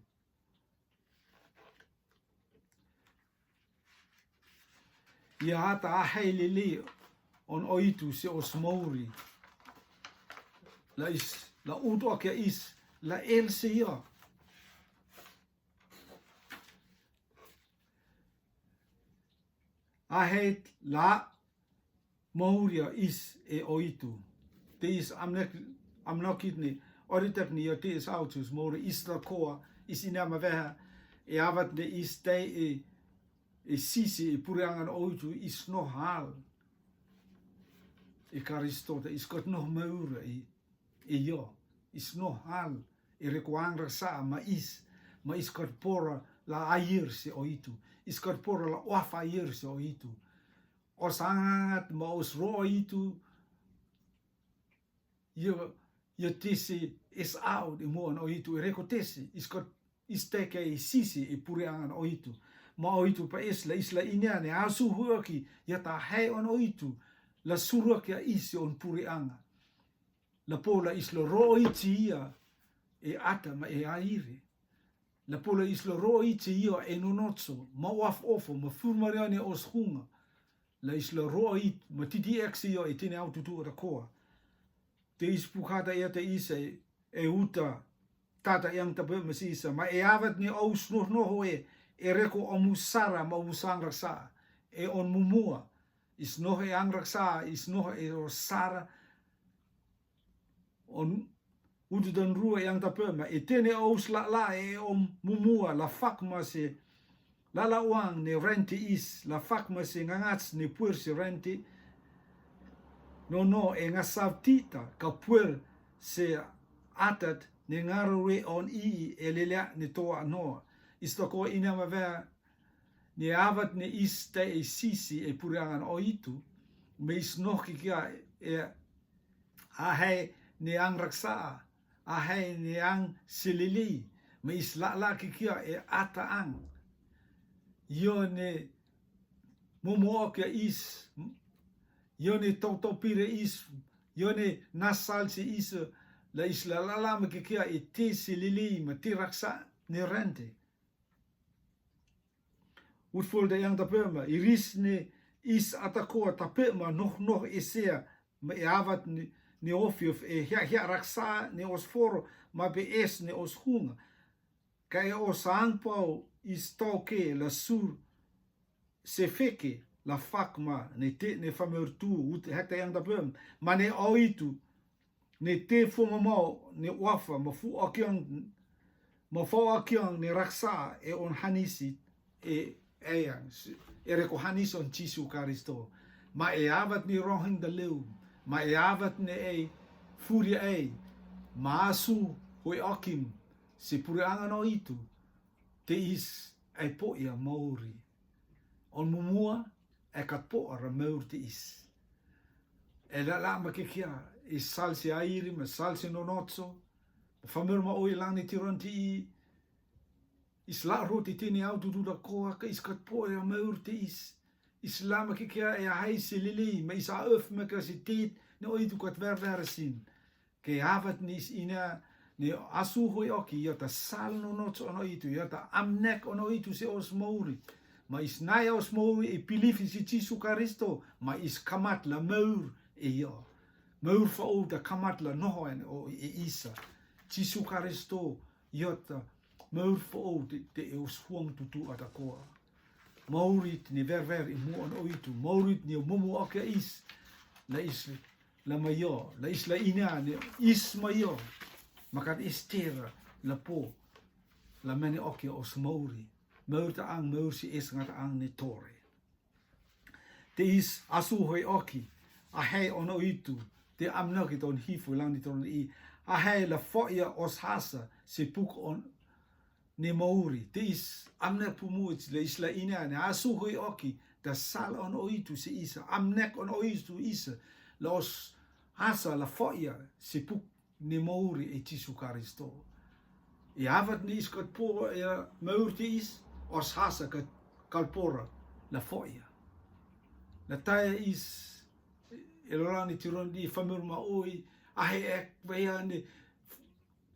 Ia ta ahei lili on oitu se os mauri. La is, la uto akia is, la el se ia. Ahet la mouria is e oitu. Te is amnek, amnokit ni, oritek ni yo te is autus, mouri is la koa, is inama veha, e avat ne is te e, e sisi, e puriangan oitu, is no hal. E Karisto te is kot no maura e, e yo, is no hal, e rekoang raksa ma is, ma is kot pora la air se oitu, is kot pora la oafa air se oitu. Os angat ma os ro oitu, yo, yo tisi is out e mo an oitu, e reko tisi, is kot is teke e sisi e puriangan oitu. Ma oitu pa is la isla inia ne asu huoki, ya ta hei on oitu, la suruaki a isi on puriangan. La pola isla ro oiti ia, e ata ma e aire. La pola isla ro oiti ia, e nonotso, ma waf ofo, ma furmariane os hunga. La isla ro oit, ma titi eksi ia, e tene au tutu ata koa. Te is pukata ia te isa, e uta, tata yang tape ma si isa, ma e avat ni au snoh noho e, e reko omu sara, ma omu sang raksa, e on mumua, is noh e ang raksa, is noh e o sara, on udu dan rua yang tape ma, e tene aus la la e om mumua, la fak ma se, la la wang ne rente is, la fak ma se ngangats ne puer se rente, no no, e ngasav tita, ka puer se atat, ne ngaro re on i, e lelea ne toa no, is toko ina ma vea, ne avat ne is te e sisi e puriangan oitu, me is noh ki kia e ahei ne ang raksa, ahei ne ang silili, me is la la ki kia e ata ang. Yo ne momo kia is, yo ne toto pire is, yo ne nasal si is, la is la la la me ki kia e te silili, me te raksa ne rente. Utful da yang tape ma, iris ne is ata koa tape ma noh noh esea, ma e avat ne, ne ofiof e hia hia raksa ne os foro, ma be es ne os hunga. Ka e os ang pau is toke la sur, se feke, la fak ma, ne te, ne famer tu, ut hekta yang tape ma, ma ne oitu, ne te fo mamau, ne wafa, ma fu akiang, ma fo akiang, ne raksa, e on hanisi, e, e yang, e reko hanis on Jisu Karisto. Ma e avat ni rohing da leu, ma e avat ne e, furia e, ma asu, hoi okim, se puriangan oitu, te is, e po ia mauri. On mumua, e kat po ara maur te is. E la la ma ke kia, e sal se airi, ma sal se nonotso, ma famer ma oi lang ni tiron ti i, is la ro ti tini au tu tu da koa, ka is kat po ia maur te is. Is la ma ke kia e a hai se lili, ma is a of ma ka se tit, ne oi tu kat ver ver sin. Ke avat ni is ina, ne asu hoi oki, ia ta sal nonotso on oitu, ia ta amnek on oitu se os mauri. Ma is nai os mauri e pilifi si Jisu Karisto, ma is kamat la maur e ia. Maur fa o ta kamat la noho en o e isa. Jisu Karisto, ia ta maur fa o te, te e os huang tutu ata koa. Mauri ni ver ver i mu on oitu, mauri ni mumu oke is. La is la maio, la is la ina ne is maio. Makat is tera, la po, la mene oki os mauri. Maur ta ang, maur si es ngat ang ne tore. Te is asu hoi oki, a hei on oitu, te amna ki ton hifu lang ni ton i, a hei la fo ia os hasa, se puk on ne mauri, te is amnek pumuit, la is la ina, ne asu hoi oki, ta sal on oitu se isa, amnek on oitu isa, la os hasa la fo ia, se puk ne mauri e Jisu Karisto. E avat ni is kat po ia maur te is, os hasa kat kalpora la fo ia. La taia is, e lola ni tiron di famir ma oi, a hei ek, vea ni,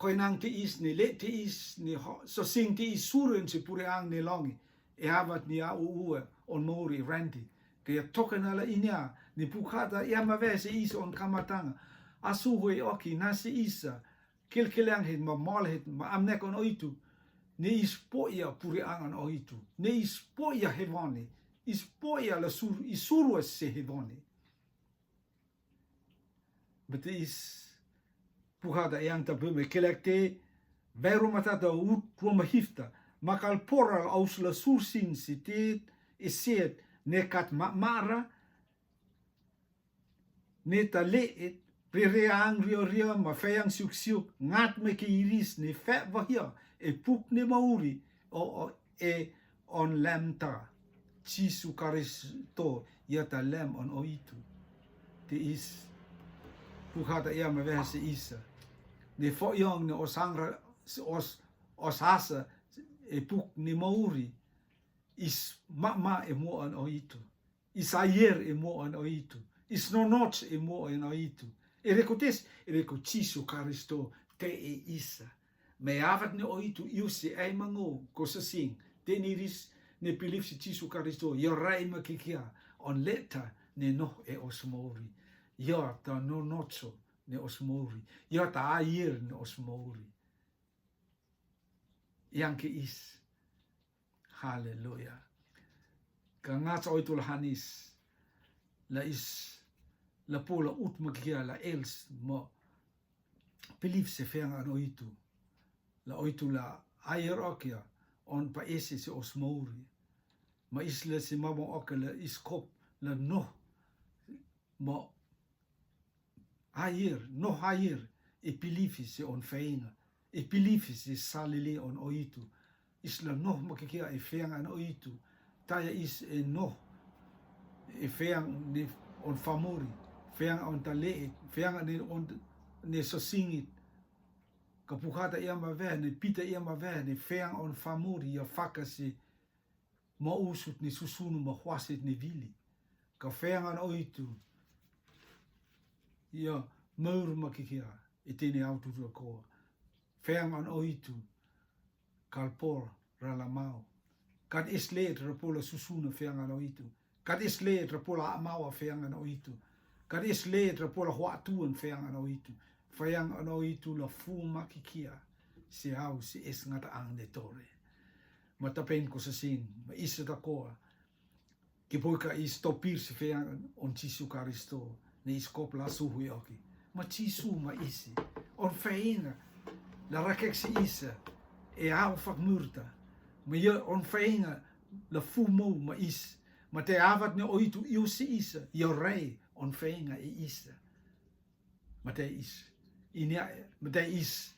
koinang te is ni, le te is ni, so sing te is suren se puriang ni longi. E avat ni a u ua, on mauri renti. Ke ia toke na la inia, ni pukata ia ma vese is on kamatanga. Asu hoi oki, na se isa, kilkiliang het, ma mol het, ma amnek on oitu. Ne is po ia puriang on oitu. Ne is po ia hevoni. Is po'i a la sur, is suru a se hevani. Bati is puhada yang ta bumi kelekte, veru matata ut rua mahifta, makal poral aus la sur sin sitit, iset, nekat ma-, mara, ne ta le'et, rere ang rio rio ma feang siuk siuk, ngat me ke iris ne fe vahia, e puk ne mauri, o, o, e on lemta. Jisu Karisto, ia ta lem on oitu. Te is, puhata ia ma veha se isa. Ne fo iong ne os angra, os, os asa, e puk ne mauri, is ma ma e mo on oitu. Is ayer e mo on oitu. Is nonot e mo on oitu. E reko tes, e reko Jisu Karisto, te e isa. Me avat ne oitu, iu se ai mango, ko sa sing. Te ne iris, ne pilif se Jisu Karisto, ia rai ma kikia, on leta, ne noh e os mauri. Ia ta nonot so, ne os mauri. Ia ta ayer ne os mauri. Yang ke is. Haleluya. Ka ngats oitu la hanis. La is, la pula ut makia la els mo pilif se feang an oitu. La oitu la ayer okia on pa ese se os mauri. Ma is la se mamo okia la is kop la no. Mo Ayer, noh ayer, e pilifi se on feinga, e pilifi se salele on oitu. Is la noh makikia e feang an oitu, taya is e noh, e feang ne on famori, feang on tale, feang ne on ne sosingit. Ka puhata ia ma veh, ne pita ia ma veh, ne feang on famori, ia faka se ma usut ne susunu ma huasit ne vili. Ka feang an oitu. Ia maur makikia, e tene au tutu a koa. Feang an oitu. Kalpor ra la mau. Kad islet ra pola susuna feang an oitu. Kad islet ra pola amau a feang an oitu. Kad islet ra pola huatu an feang an oitu. Feang an oitu la fu makikia. Se au se es ngata ang ne tore. Ma tapen ko sa sin, ma isa ta koa. Ki poi ka is topir se feang on Jisu Karisto, ne is kop la suhu i oki. Ma Jisu ma isi. On feinga, la rakek se isa, e au fak murta. Ma ia on feinga, la fu mou ma is. Ma te avat ne oitu iu se isa, ia rei, on feinga e isa. Ma te is. Inia, ma te is.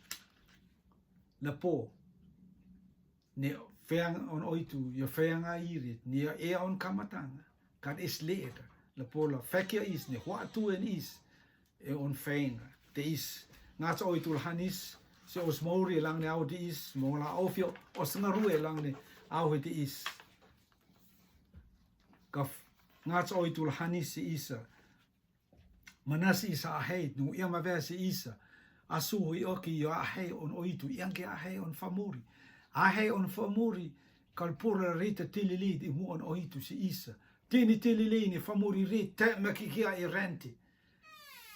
La po. Ne feang on oitu, ia feang a irit, ne ia e on kamatanga. Kad is leeta, la pola fek ia is, ne huatu en is, e on feinga. Te is, ngats oitu la hanis, se os mauri e lang ne au te is, mo la ofio, os ngarue e lang ne au he te is. Kaf, ngats oitu la hanis se isa. Manasi isa ahei, nu ia ma vea se isa. Asu hoi oki io ahei on oitu, iang ke ahei on famuri. Ahei on famuri, kalpura rita telelei i mu on oitu se isa. Teni telelei ne famuri rita, ma kikia e rente.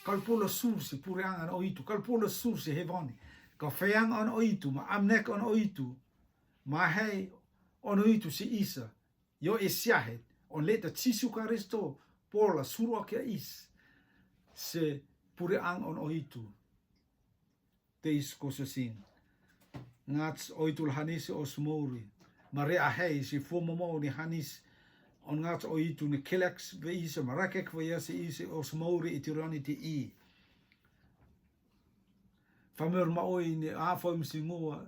Kalpula sur se pure angan oitu, kalpula sur se hevoni. Ka feang on oitu, ma amnek on oitu, ma ahei on oitu se isa. Io e siahet, on leta Jisu Karisto, pola suru okia is. Se pure ang on oitu. Te is ko se sin. Ngats oitu la hanis se os mauri. Ma re ahei se fua momo ni hanis. On ngats oitu ni kelek ve isa, ma rakek ve ia se is os mauri i tironi te i. Fameur ma oi ne a foim singoa.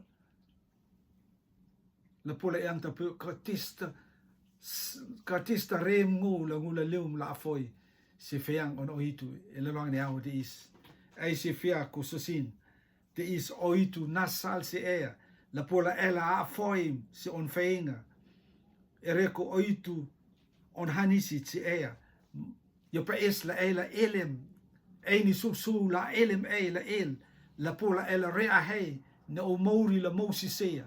La pola iang ta pe ka tista, ka tista rem ngo la ngo la leum la foi. Se feang on oitu, e la lang ne au te is. Ai se fea ko se sin. Te is oitu nasal se ea. La pola ela a foim se on feinga. E reko oitu on hanisit se ea. Io pa es la e la elem. Ei ni su su la elem e la el. La pola e la re ahei. Na o mauri la mousi sea.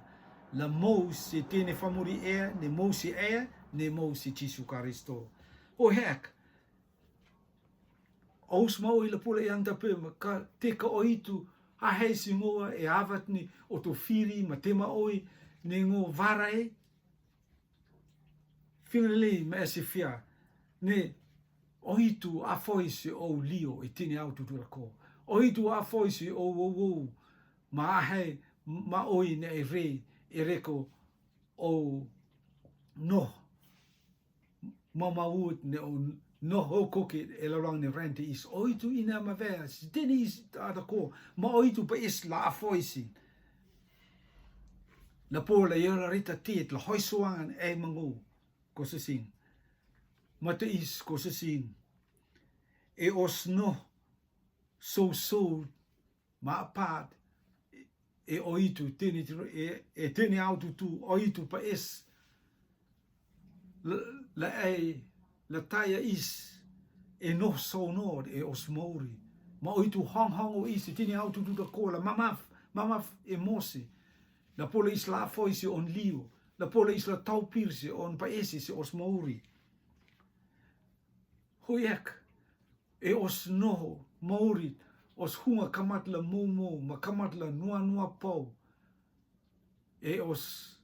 La mousi tene famuri ea, ne mousi ea, ne mousi Jisu Karisto. O hek. Aus ma oi la pola iang ta pe ma ka te ka oitu. Ahei singoa e avat ni o to firi ma te ma oi. Ne ngo vara e. Fingalilia ma e sifia, ne oitu a foisi ou lio e tini au tutu rako. Oitu a foisi ou ou ou ma ahe ma oi ne e re e reko ou no ma ma ut ne o no ho koke e lalang ne rente is oitu ina ma vea si tini is ada ko ma oitu pa is la a foisi. La po la yo la rita tit la hoi suangan e mangu ko se sin. Ma te is ko se sin. E os no so so ma pat e oitu tini e tini au tutu oitu pa es la e la taia is e no so no e os mauri ma oitu hong hong o is e tini au tutu da kola mamaf mamaf e mosi. La pola is la foisi on liu la pola is la taupirsi on pa esi si os mauri. Hoiek e os noho mauri os hunga kamat la moumou ma kamat la nuanua pou. E os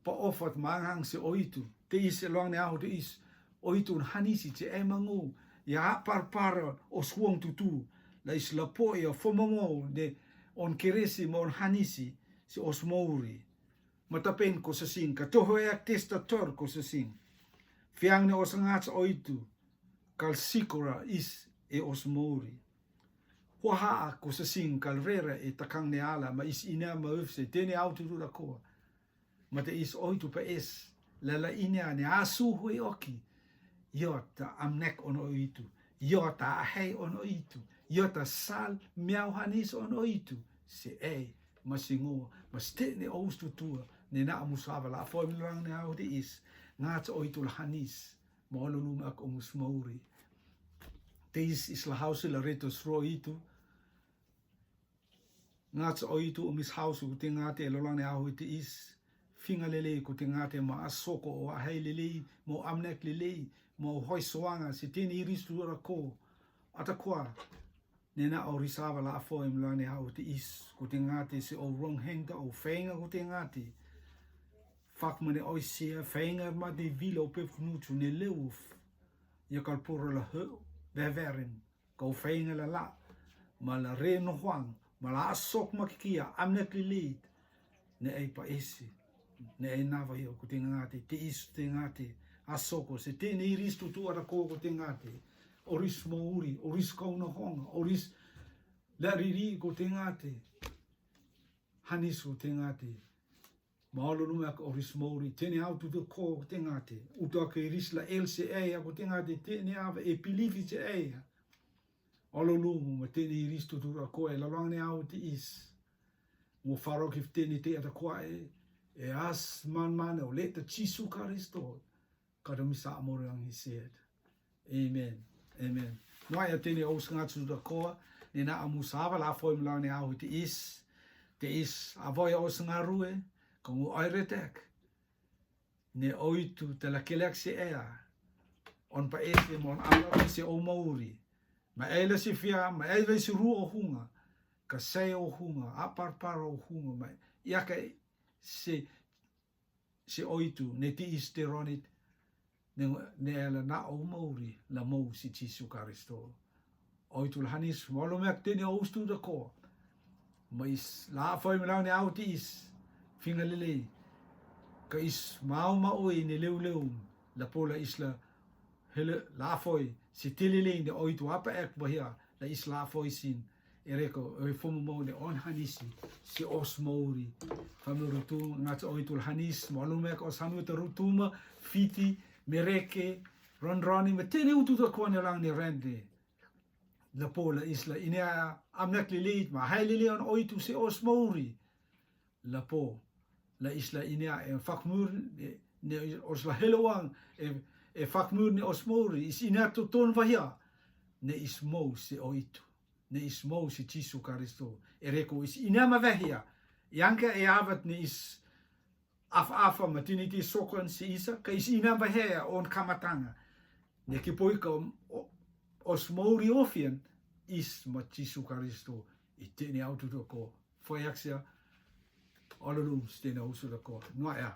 pa ofat mangang se oitu te is e loang ne ahu te is oitu un hanisi te e mangu ia parpara os huang tutu la is la po ia fomamou ne on keresi ma on hanisi se os mauri. Ma tapen ko sasing ka toho e ak testa tor ko sasing fiang ne os ngats oitu kal sikora is e os mauri. Hua haa ko sasing kal rera e takang ne ala ma is ina ma ufse tene au tutu la koa. Ma te is oitu pa es la la ina ne asu hui oki. Io ta amnek on oitu. Io ta ahei on oitu. Io ta sal miau hanis on oitu. Se ei ma singoa ma stene o ustutua ne na amusava la foi milang ne au te is. Ngats oitu la hanis. Ma o lulum ak omus mauri. Te is is la hausi la retos ro itu. Ngats oitu omis hausu kute ngate lolang ne ahu te is. Finga lelei kute ngate ma asoko o ahei lelei ma o amnek lelei ma o hoi soanga si teni iris tu rako. Ata kwa ne na o risava la afoi mlane au te is kute ngate si o rong hengta o fenga kute ngate. Fak mane oisia fenga ma de vila o pef nutu ne leuf. Ia kalpura la heu veverin kau fenga la la ma la re no huang ma la asok ma kikia amnek lilit. Ne ei pa esi ne ei nava ia kute ngate te is kute ngate asoko se te ne iris tutu ara ko kute ngate. Oris mauri oris kau na honga oris la riri kute ngate. Hanis kute ngate. Ma olo lume ak oris mauri te ne au tutu ko kute ngate utu ak iris la el se ei aku te ngate te ne ava e pilifi se ei. Olo lumu ma te ne iris tutu ra ko e la luang ne au te is. Mo faro kif te ne te ata kwa e e as man man o le ta Jisu Karisto. Kada misa amor yang hiset. Amen. Amen. Noa ia teni o usnga tsuda koa ne na amusava la foi mlang ne au te is. Te is avoia o snga rue kongu oiretek. Ne oitu te la kelek se ea on pa ese mon ala se o mauri. Ma ei la se fia ma ei la se ru o hunga. Ka sei o hunga a parpara o hunga ma ia ka se se oitu ne ti isteronit ne ela na o mauri la mou si Jisu Karisto. Oitu la hanis ma olo meak tene o ustu da ko. Ma is la afoi melau ne au ti is finga lelei ka is mau ma oi ne leu leu. La pola is la hele la afoi si ti lelei ne oitu apa ek bahia la is la afoi sin. Ereko e fomo mo ne on hanisi si os mauri. Fami rutu ngats oitu la hanis ma lume ka os hanu ta rutuma fiti mereke ronroni ma tene utu ta kone lang ne rende. La po la isla ini a amnak lili ma hai lili on oitu si os mauri. La po la isla ini a e fakmur ne os la helowang e fakmur ne os mauri is ini a toton vahia. Ne is mou si oitu ne is mou si Jisu Karisto. Ereko is ini a mavehia iangka e avat ne is afa afa ma tini ti sokon si isa ka is ini a vahea on kamatanga. Ne ki poi ka os mauri ofian is ma Jisu Karisto. I tini au tutu ko Foiaksia. Olo lum stena usu da ko noa ea.